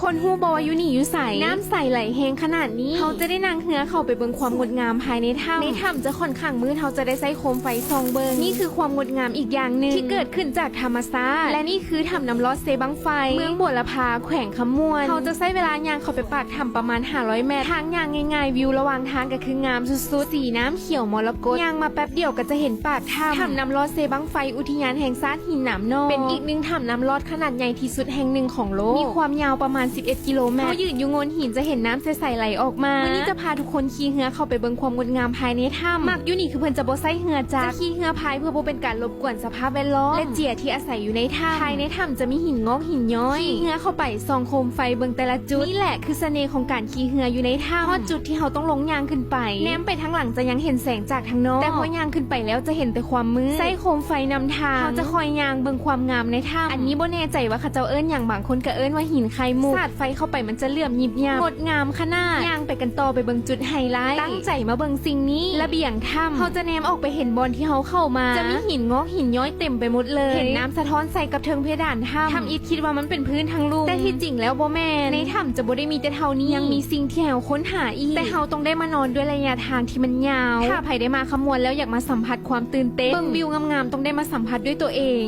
ຄົນຮູ້ບໍ່ວ່າຢູ່ນີ້ຢູ່ໃສ? ນ້ຳໃສໄຫຼແຮງຂະໜາດນີ້. ເຮົາຈະໄດ້ນັ່ງເຮືອເຂົ້າໄປເບິ່ງຄວາມງົດງາມພາຍໃນຖ້ຳ. ໃນຖ້ຳຈະຂ້ອນຂ້າງມືດ, ເຮົາຈະໄດ້ໃຊ້ໂຄມໄຟສ່ອງເບິ່ງ. ນີ້ຄືຄວາມງົດງາມອີກຢ່າງໜຶ່ງທີ່ເກີດຂຶ້ນຈາກທຳມະຊາດ. ແລະ ນີ້ຄືຖ້ຳນ້ຳລອດເຊບັ້ງໄຟ, ເມືອງບົວລະພາ, ແຂວງຄຳມ່ວນ. ເຮົາຈະໃຊ້ເວລາຍ່າງເຂົ້າໄປປາກຖ້ຳປະມານຫ້າຮ້ອຍແມັດ. ທາງຍ່າງງ່າຍໆ, ວິວລະຫວ່າງທາງກໍຄືງາມສຸດໆ, ສີນ້ຳຂຽວມໍລະກົດ. ຍ່າງມາແປັບດຽວກໍຈະເຫັນປາກຖ້ຳ. ຖ້ຳນ້ຳລອດເຊບັ້ງໄຟ, ອຸທິຍານແຫ່ງຊາດ ຫີນໜາມໜອງ ເປັນອີກໜຶ່ງຖ້ຳນ້ຳລອດຂະໜາດໃຫຍ່ທີ່ສຸດແຫ່ງໜຶ່ງຂອງໂລກ. ມີຄວາມຍາວປະມານສິບເອັດກິໂລແມັດ. ເຮົາຢືນຢູ່ໂງ່ນຫີນຈະເຫັນນ້ຳໃສໆໄຫຼອອກມາ. ມື້ນີ້ຈະພາທຸກຄົນຂີ່ເຮືອເຂົ້າໄປເບິ່ງຄວາມງົດງາມພາຍໃນຖ້ຳ. ມັກຢູ່ນີ້ຄືເພິ່ນຈະບໍ່ໃຊ້ເຮືອຈັກ. ຈະຂີ່ເຮືອພາຍເພື່ອບໍ່ເປັນການລົບກວນສະພາບແວດລ້ອມ ແລະ ເຈຍທີ່ອາໄສຢູ່ໃນຖ້ຳ. ພາຍໃນຖ້ຳຈະມີຫີນງອກຫີນຍ້ອຍ. ຂີ່ເຮືອເຂົ້າໄປ ສ່ອງໂຄມໄຟເບິ່ງແຕ່ລະຈຸດ. ນີ້ແຫຼະຄືສະເໜ່ຂອງການຂີ່ເຮືອຢູ່ໃນຖ້ຳ. ຮອດຈຸດທີ່ເຮົາຕ້ອງລົງຍ່າງຂຶ້ນໄປ. ແນມໄປທາງຫຼັງຈະຍັງເຫັນແສງຈາກທາງນອກ, ແຕ່ພໍຍ່າງຂຶ້ນໄປແລ້ວຈະເຫັນແຕ່ຄວາມມືດ. ໃຊ້ໂຄມໄຟນຳທາງ. ເຮົາຈະຄອຍຍ່າງເບິ່ງຄວາມງາມໃນຖ້ຳ. ອັນນີ້ບໍ່ແນ່ໃຈວ່າເຂົາເຈົ້າເອີ້ນຫຍັງ, ບາງຄົນກໍເອີ້ນວ່າຫີນໄຂ່ມຸກ. ສາດໄຟເຂົ້າໄປມັນຈະເຫຼື້ອມຍິບຍັບ. ງົດງາມຂະໜາດ. ຍ່າງໄປກັນຕໍ່ໄປເບິ່ງຈຸດໄຮໄລ. ຕັ້ງໃຈມາເບິ່ງສິ່ງນີ້. ລະບຽງຖ້ຳ. ເຮົາຈະແນມອອກໄປເຫັນບ່ອນທີ່ເຮົາເຂົ້າມາ. ຈະມີຫີນງອກຫີນຍ້ອຍເຕັມໄປໝົດເລີຍ. ເຫັນນ້ຳສະທ້ອນໃສ່ກັບເທິງເພດານຖ້ຳ. ທຳອິດຄິດວ່າມັນເປັນພື້ນທາງລຸ່ມ, ແຕ່ທີ່ຈິງແລ້ວບໍ່ແມ່ນ. ໃນຖ້ຳຈະບໍ່ໄດ້ມີແຕ່ເທົ່ານີ້, ຍັງມີສິ່ງທີ່ໃຫ້ເຮົາຄົ້ນຫາອີກ. ແຕ່ເຮົາຕ້ອງໄດ້ມານອນດ້ວຍໄລຍະທາງທີ່ມັນຍາວ. ຖ້າໃຜໄດ້ມາຄຳມ່ວນແລ້ວຢາກມາສຳຜັດຄວາມຕື່ນເຕັ້ນ, ເບິ່ງວິວງາມໆ, ຕ້ອງໄດ້ມາສຳຜັດດ້ວຍຕົວເອງ.